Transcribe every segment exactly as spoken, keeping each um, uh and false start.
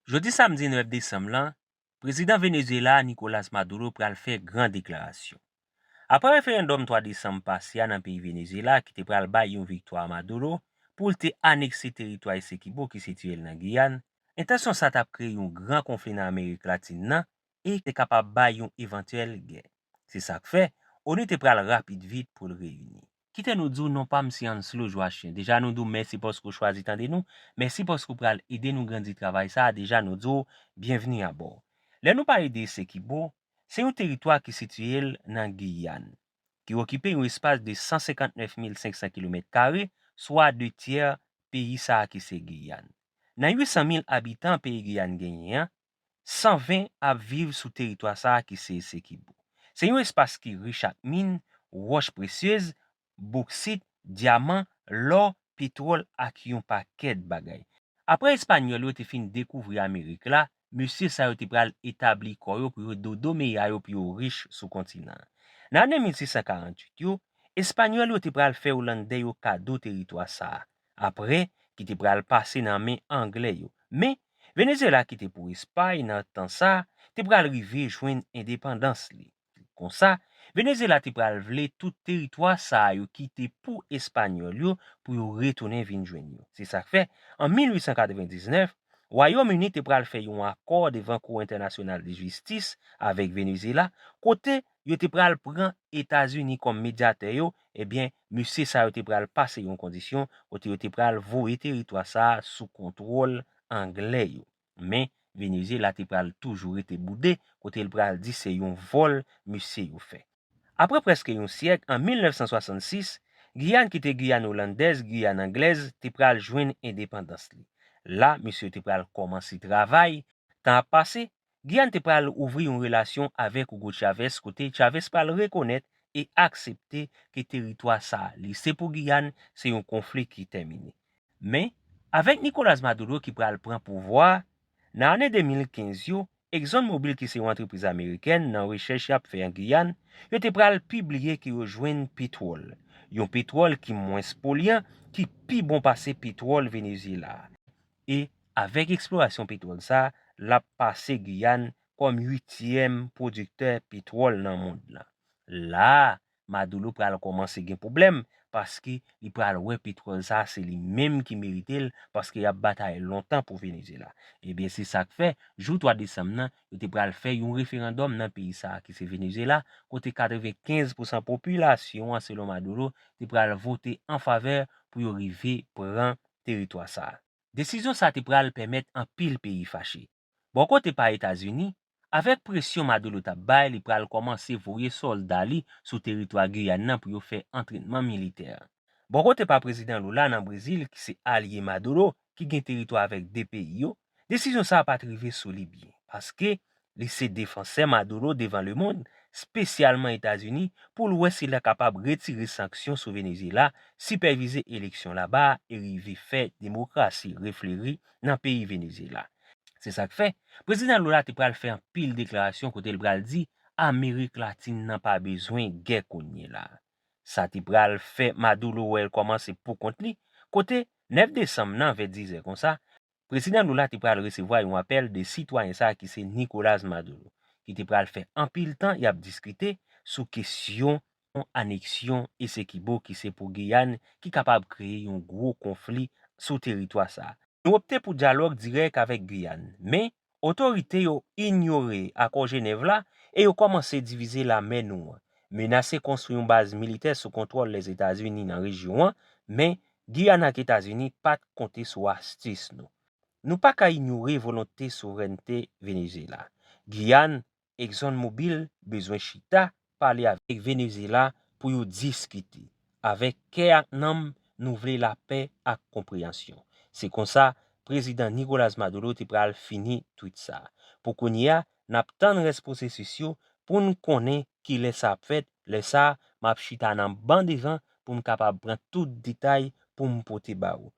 Jodi samdi nèf desanm lan, prezidan Venezyela a Nicolas Maduro pral fè gran deklarasyon. Apre referandòm twa desanm pase a nan peyi Venezyela ki te pral bay yon viktwa a Maduro pou l te anekse teritwa Esekibo ki sitiye l nan Giyàn, entansyon sa t ap kreye yon gran konfli nan Amerik Latin nan e te kapab bay yon evantyèl gè. Se sa k fè, ONU te pral rapid vit pou l reyini. Kite nou di w non pa m se Anslo Joachim. Deja nou di w mèsi paske w chwazi tande nou. Mèsi paske w pral ede nou grandi travay sa a. Deja nou di w byenvni abò. Lè nou pale de Esekibo, se yon teritwa ki sitiye l nan Giyàn, ki okipe yon espas de san senkant nèf mil senk san kilomèt kare, swa de tyè peyi sa a ki se Giyàn. Nan uit san mil abitan peyi Giyàn genyen an, san ven ap viv sou teritwa sa a ki se Esekibo. Se yon espas ki rich ak min, wòch presyez, boksit, dyaman, lò, petwòl ak yon pakèt bagay. Apre Espanyòl yo te fin dekouvri Amerik la, mesye sa yo te pral etabli kò yo pou yo dodo meya yo pou yo rich sou kontinan an. Nan ane mil sis san karanntuit yo, Espanyòl yo te pral fè Olandè yo kado teritwa sa a, apre ki te pral pase nan men Anglè yo. Men, Venezyela ki te pou Espay nan tan sa a, te pral rive jwenn endepandans li. Konsa, Venezyela te pral vle tout teritwa sa a yo ki te pou Espanyòl yo pou yo retounen vin jwenn yo. Se sa k fè, an mil uit san katrevendiznèf, Wayòm Ini te pral fè yon akò devan Kou Entènasyonal de Jistis avèk Venezyela, kote yo te pral pran Etazini kòm medyatè yo, ebyen, mesye sa yo te pral pase yon kondisyon kote yo te pral voye teritwa sa a sou kontwòl Anglè yo. Men, Venezyela te pral toujou rete boude, kote l pral di se yon vòl mesye yo fè. Apre prèske yon syèk, an mil nèf san swasannsis, Giyàn ki te Giyàn olandèz, Giyàn anglèz, te pral jwenn endepandans li. La, mesye yo te pral kòmanse travay. Tan ap pase, Giyàn te pral ouvri yon relasyon avèk Hugo Chavez, kote Chavez pral rekonèt e aksepte ke teritwa sa a, li se pou Giyàn, se yon konfli ki tèmine. Men, avèk Nicolas Maduro ki pral pran pouvwa a, nan ane de mil kenz yo, ExxonMobil ki se yon antrepriz amerikèn nan rechèch y ap fè an Giyàn, yo te pral pibliye ke yo jwenn petwòl. Yon petwòl ki mwens polyan, ki pi bon pase petwòl Venezyela a. E avèk eksplorasyon petwòl sa a, l ap pase Giyàn kòm uityèm pwodiktè petwòl nan mond lan. La a, Maduro pral kòmanse gen pwoblèm, paske li pral wè petwòl sa a se li menm ki merite l, paske y ap batay lontan pou Venezyela. Ebyen, se sa k fè, jou twa desanm nan, yo te pral fè yon referandòm nan peyi sa a ki se Venezyela, kote katrevenkenz pousan popilasyon an, selon Maduro, te pral vote an favè pou yo rive pran teritwa sa a. Desizyon sa a te pral pèmèt anpil peyi fache. Bò kote pa Etazini, avèk presyon Maduro t ap bay, li pral kòmanse voye sòlda li sou teritwa Giyàn nan pou yo fè antrènman militè. Bò kote pa prezidan Lula nan Brezil, ki se alye Maduro, ki gen teritwa avèk de peyi yo, desizyon sa a pa t rive sou li byen, paske li se defansè Maduro devan lemonn, espesyalman Etazini, pou l wè si l ta kapab retire sanksyon sou Venezyela, sipèvize eleksyon laba a e rive fè demokrasi refleri nan peyi Venezyela. Se sa k fè, prezidan Lula te pral fè anpil deklarasyon kote l pral di Amerik Latin nan pa bezwen gè kounye la. Sa te pral fè Maduro wè l kòmanse pou kont li, kote nèf desanm nan vè dizè konsa, prezidan Lula te pral resevwa yon apèl de sitwayen sa a ki se Nicolas Maduro, ki te pral fè anpil tan y ap diskite sou kesyon aneksyon Esekibo ki se pou Giyàn ki kapab kreye yon gwo konfli sou teritwa sa a. Nou opte pou dyalòg dirèk avèk Giyàn, men otorite yo inyore akò Jenèv la e yo kòmanse divize lame nou an, menase konstwi yon baz militè sou kontwòl Lèzetazini nan rejyon an, men Giyàn ak Etazini pa t konte sou astis nou. Nou pa ka inyore volonte souvrènte Venezyela. Giyàn, ExxonMobil bezwen chita pale avèk Venezyela pou yo diskite. Avèk kè ak nanm, nou vle lapè ak konpreyansyon. Se konsa, prezidan Nicolas Maduro te pral fini twit sa a. Pou kounye a, n ap tann rès pwosesis yo pou n konnen kilè sa ap fèt. Lè sa a, m ap chita nan ban devan pou m kapab pran tout detay pou m pote ba ou.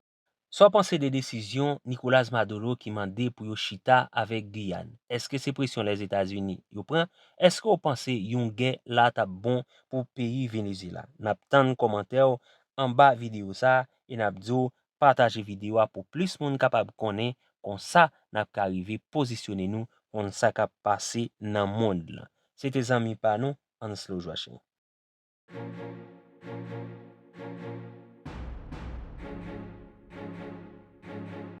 Sa w panse de desizyon Nicolas Maduro ki mande pou yo chita avèk Giyàn? Èske se presyon Lèzetazini yo pran? Èske w panse yon gè la t ap bon pou peyi Venezyela? N ap tann kòmantè w anba videyo sa a e n ap di w pataje videyo a pou plis moun kapab konnen konsa n ap ka rive pozisyone nou konn sa k ap pase nan mond lan. Se te zanmi pa nou, Anslo Joachim.